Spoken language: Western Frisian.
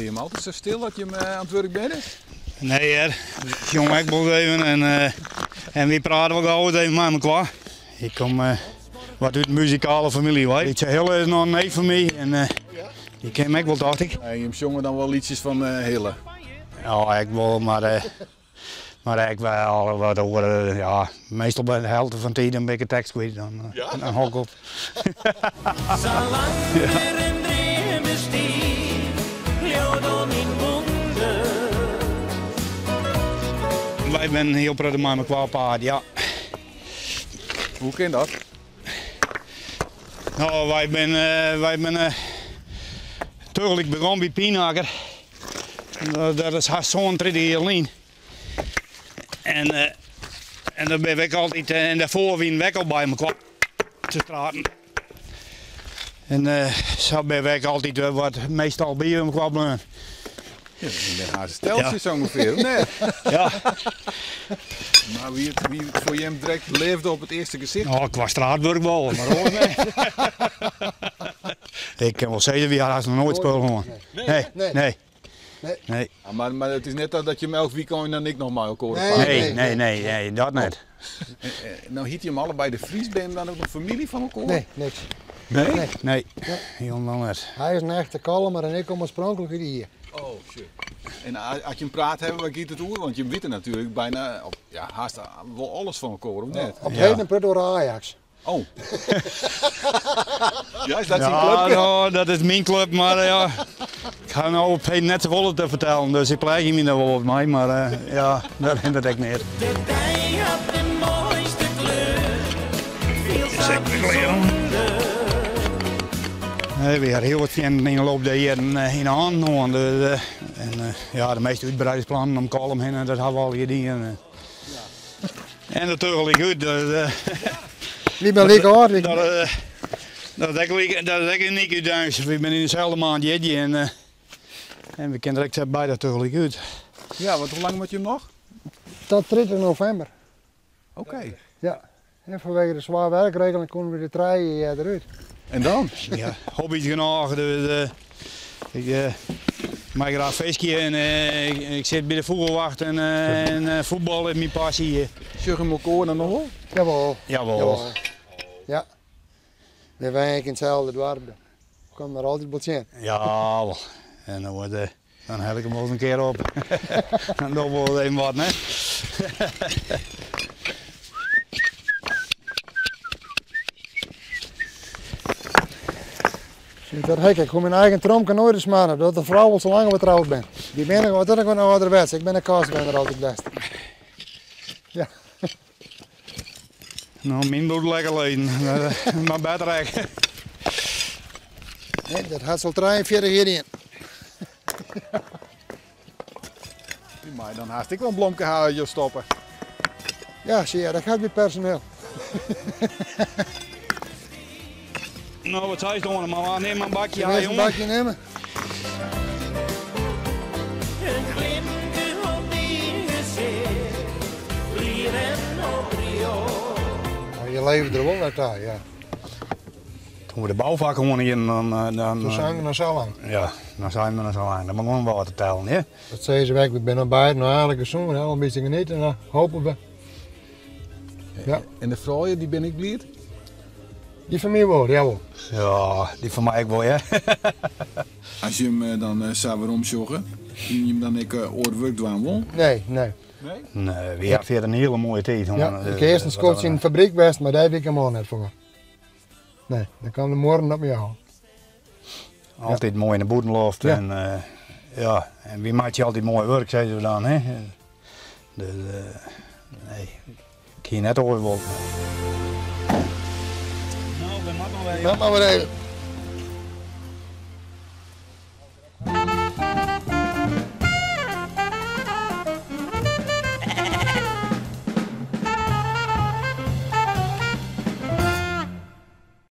Binne jim altyd sa stil as jim oan it wurk binne? Nee hear, ik sjong ek wolris even en, en wy prate wol gau even mei mekoar. Ik kom wat út in muzikale famylje wei. Lytse Hille is noch in neef fan my en dy ken him ek wol tocht ik. En jim sjonge dan wol lietsjes fan Hille? Ja, ek wol, mar mar ek wel wat oare, ja, meastal by de helte fan de tiid dan bin ik de tekst kwyt, dan, dan hou ik op. Salang der in dream bestiet, leau dan yn wûnder. Wy binne hiel protte mei mekoar op paad, ja. Hoe kin dat? No, wy binne, wy binne tagelyk begûn by Pienakker. Dat is hast 37 jier lyn. En, en dan binne we ek altyd, en dêrfoar wiene we ek al by mekoar te straten. En sa binne we ek altyd wat meastal by mekoar bleaun. Ja, dat binne haast steltsjes ja. ûngefear, of net? Ja. Mar wie it, wie it foar jim direkt leafde op it earste gesicht? No, kwa straatwurk wol, mar oars net. Ik kin wol sizze, wy ha hast noch noait spul hân. Nee, nee. Nee. Nee. Ja, mar, mar it is net dat jim elk wykein dan ek noch mei elkoar op paad Nee, nee, nee, nee, dat net. No hjitte jim allebei De Vries, binne jim dan ek noch famylje fan elkoar? Nee, niks. Nee? Nee. Nee, hielendal net. Hy is in echte Kollumer en ik kom oarspronklik út Ie. Oh, shit. En as jim praat hawwe, wêr giet it oer? Want jim witte natuerlik byna, ja, hast wol alles fan elkoar, of net? Op 't heden in protte oer Ajax. Oh. Ja, is dat syn klupke? Ja, no, dat is myn klup, mar ja, ik ha no op 't heden net safolle te fertellen, dus ik pleagje my der wol wat mei, mar ja, dat hinderet ek neat. De dei hat de moaiste kleur, fielt sa bysûnder. Nee, wy ha hiel wat feannen yn de loop der jierren yn de hannen hân. Dus, en ja, de measte útbreidingsplannen om Kollum hinne, dat ha we allegear dien. En dat tagelyk út. Dus, Wy binne lyk âld. Dat, dat is ek, dat is ek unyk út Duins. Wy binne yn deselde maand jierdei en, en we kinne direkt beide tagelyk út. Ja, want hoe lang moat jim noch? Tot 30 novimber. Oké. Ja, en fanwege de zwaar werkregeling koene we de trije earder út. En dan? Ja, hobby's genôch. Dus, ik mei graach fiskje en ik sit by de fûgelwacht en, en fuotbal is myn passy. Sjogge jim elkoar dan noch wol? Jawol. Jawol. Ja. Wy wenje ek yn itselde doarp. Kom der altyd wol tsjin. Ja, wol. En dan wurdt dan help ik him wolris in kear op. Dan dogge we wol even wat, ne? Dat hek, ik hoech myn eigen tromke noait te smarren, dat de frou al sa lang we troud bin. Dy bin ik wat ik wat âlderwets, ik bin de kastwenner altyd west. Ja. No, myn bliuwt lekker lizzen, mar better ek. Nee, dat hat se al 43 jier yn. Dy mei dan hast ek wol in blomke ha as jo stoppe. Ja, zie je, dat gaat bij personeel. No, wat seist oan maar nim maar in bakje, ha, jongen. Een bakje nemen. In glimke op dyn gesicht, blier en oprjocht. Je leven der wol net ta, ja. Toen we de boufak oan dan, dan... Toen zijn we nog zo lang. Ja, dan zijn we nog zo lang. Dan begonnen we wat te tellen, hè? Dat sizze we ek, we binne beide noch aardich gesûn, al in bytsje genieten en dan hopen we. Ja. En de froulju, dy binne ek bliid? Dy fan my wol, jawol. Ja, dy fan my ek wol, ja. As jim dan sa werom sjogge, hiene jim dan ek oar wurk dwaan wollen? Nee, nee. Nee? Nee, wy ha fierder in hiele moaie tiid hân. Ja, ik ha earst in skoftsje yn de fabryk west, mar dêr wie ik helemaal net foar. Nee, dan kaam de muorren op my ôf. Altyd moai yn de bûtenloft Ja. en ja, en wy meitsje altyd moai wurk, sizze we dan, hè. Dus nee, ik hie net oars wollen. No, we moatte mar wer Moat mar wer even.